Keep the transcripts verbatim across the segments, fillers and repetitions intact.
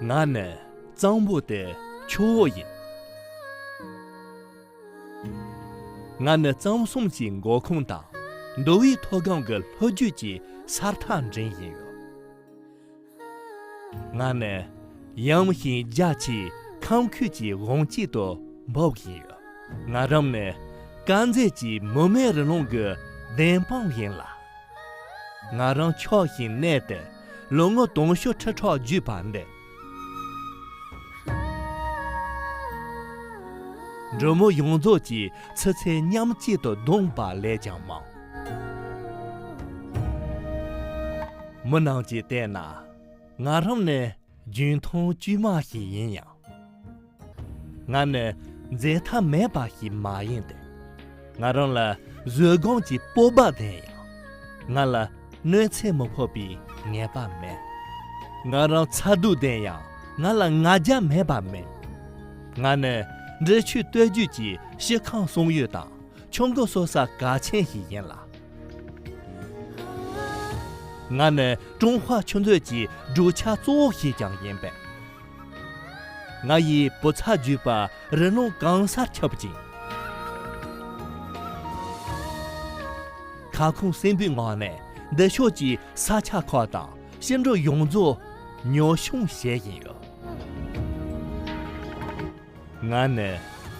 ང་ནི་གཙང་པོ་སྟེ་ཆུ་བོ་ཡིན། ང་ནི་གཙང་གསུམ་གྱི་འགོ་ཁུངས་དང་། འདུལ་བའི་མཐོ་སྒང་གི་ལྷོ་རྒྱུད་ཀྱི་ས་མཐའ་འདྲེན་བཞིན་ཡོད། ང་ནི་ཡངས་ཤིང་རྒྱ་ཆེའི་ཁམས་ཁུལ་གྱི་འོམ་དཀྱིལ་དུ་འབབ་བཞིན་ཡོད། ང་རང་ནི་དཀར་མཛེས་ཀྱི་མུ་མེད་རི་ལུང་གི་བདེན་དཔང་ཡིན་ལ། ང་རང་འཁྱོག་ཞིང་གནས་ཏེ་ལོ་ངོ་དུང་ཕྱུར་ཁྲི་ཕྲག་བརྒྱུད་པ་འདི། འབྲི་མོ་ཡོངས་རྫོགས་ཀྱིས་ཚུར་ཚད་མཉམ་གཅིག་ཏུ་བསྡོམས་པ་ལས་ཀྱང་མང་། མི་རྣམས་ཀྱིས་བལྟས་ན་ང་རང་ནི་རྒྱུན་མཐོང་དཀྱུས་མ་ཞིག་ཡིན་ཡང་། ང་ནི་འཛད་མཐའ་མེད་པ་ཞིག་མ་ཡིན་ཏེ། ང་རང་ལ་བཟོད་སྒོམ་གྱི་སྤོབས་པ་ལྡན་ཡང་། ང་ལ་གནོད་འཚེ་མི་ཕོད་པའི་ངེས་པ་མེད། ང་རང་མཚར་སྡུག་ལྡན་ཡང་། ང་ལ་ང་རྒྱལ་མེད་པ་མེད། ང་ནི་འབྲི་ཆུའི་སྟོད་རྒྱུད་ཀྱི་ཤིང་ཁང་སྲུང་ཡུལ་དང་ཆུ་མགོ་གསོ་ས་གལ་ཆེན་ཞིག་ཡིན་ལ། ང་ནི་ཀྲུང་ཧྭ་ཆུ་མཛོད་ཀྱི་སྒྲུབ་ཆ་གཙོ་བོ་ཞིག་ཀྱང་ཡིན་པས། ང་ཡི་བུ་ཚ་བརྒྱུད་པ་རི་ལུང་གང་སར་ཁྱབ་ཅིང་། ཁ་ཁུང་སྲིན་པོའི་ངོགས་ནས་འདི་ཕྱོགས་ཀྱི་ས་ཆ་ཁག་དང་ཤིང་འབྲུ་ཡོངས་རྫོགས་ཉོ་ཆུང་བྱེད་བཞིན་ཡོད། ང་ནི་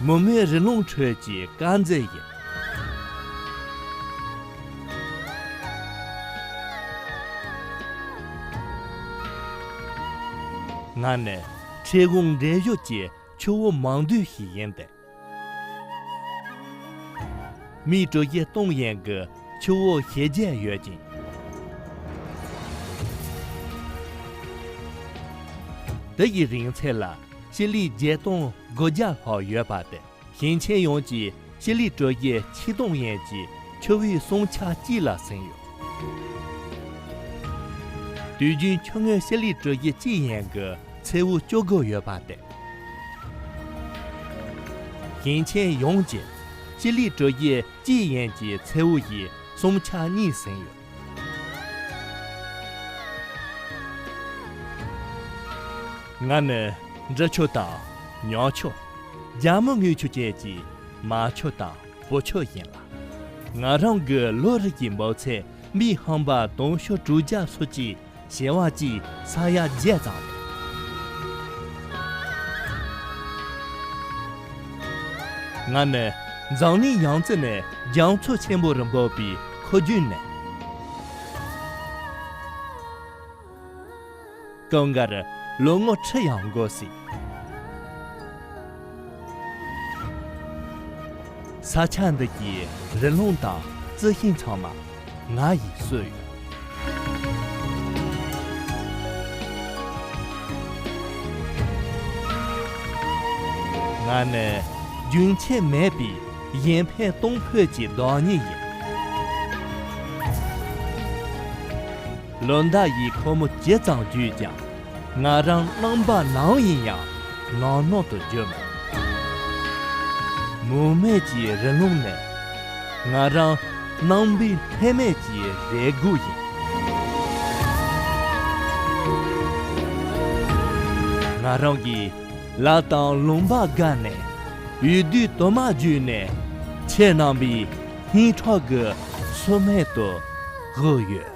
མུ་མེད་རི་ལུང་ཁྲོད་ཀྱི་དཀར་མཛེས་ཡིན། ང་ནི་ཁྲི་གུང་འདྲེན་བཞུགས་ཀྱི་ཆུ་བོ་མང་འདུས་ཤིག་ཡིན་ཏེ། མིའི་གྲུ་བཞི་སྟོང་ཡན་གྱི་ཆུ་བོ་ཞེ་བརྒྱད་ཡོད་ཅིང་། དེ་ཡི་རིང་ཚད་ལ་ཤེལ་ལེ་བརྒྱད་སྟོང་དགུ་བརྒྱ་ལྷག་ཡོད་པ་སྟེ། ཞིང་ཆེན་ཡོངས་ཀྱི་ཤེལ་ལེ་གྲུ་བཞི་ཆིག་སྟོང་ཡན་གྱི་ཆུ་བོའི་སྲུང་ཆ་གཅིག་ལ་ཟིན་ཡོད། དུས་རྒྱུན་ཆུ་སྔོན་ཤེལ་ལེ་གྲུ་བཞི་གཅིག་ཡན་གྱི་མཚེའུ་བཅུ་དགུ་ཡོད་པ་སྟེ། ཞིང་ཆེན་ཡོངས་ཀྱི་ཤེལ་ལེ་གྲུ་བཞི་གཅིག་ཡན་གྱི་མཚེའུ་ཡི་སྲུང་ཆ་གཉིས་ཟིན་ཡོད། ང་ནི་འབྲི་ཆུ་དང་ཉག་ཆུ། རྒྱ་མི་དངུལ་ཆུ་བཅས་ཀྱི་མ་ཆུ་དང་བུ་ཆུ་ཡིན་ལ། ང་རང་གི་ལོ་རེ་གི་འབབ་ཚད་མིའི་ཧམ་པ་དུང་ཕྱུར་དྲུག་བརྒྱ་སོགས་ཀྱི་བྱེ་བ་གཅིག་ས་ཡ་བརྒྱད་ཙམ་རེད། ང་ནི་འཛམ་གླིང་ཡང་རྩེ་ནས་རྒྱ་མཚོ་ཆེན་པོར་འབབ་པའི་ཁུལ་རྒྱུད་ནས། སྐབས་འགར་ལོ་ངོ་ཁྲི་ཡང་འགོར་སྲིད། ས་ཆ་འདི་གའི་རི་ལུང་དང་རྩི་ཤིང་ཚང་མ་ང་ཡིས་གསོས་ཡོད། ང་ནི་རྒྱུན་ཆད་མེད་པའི་གཞན་ཕན་གཏོང་ཕོད་ཀྱི་བདག་ཉིད་ཡིན། ལོ་ཟླ་ཡི་འཁོར་མོ་ཇི་ཙམ་བརྒྱུད་ཀྱང་། ང་རང་རྣམ་པ་ནམ་ཡིན་ཡང་ནག་ནོག་ཏུ་འགྱུར་མེད། མུ་མེད་ཀྱི་རི་ལུང་ནི་ང་རང་རྣམ་པའི་ལྷད་མེད་ཀྱི་རེ་སྒུག་ཡིན། ང་རང་གིས་ལ་དང་ལུང་པ་བརྒལ་ནས་འོས་བསྡུའི་དུ་མ་བརྒྱུད་ནས་ཁྱེད་རྣམ་པའི་སྙིང་ཁྲག་གི་སུ་མེད་དུ་བསྒུགས་ཡོད།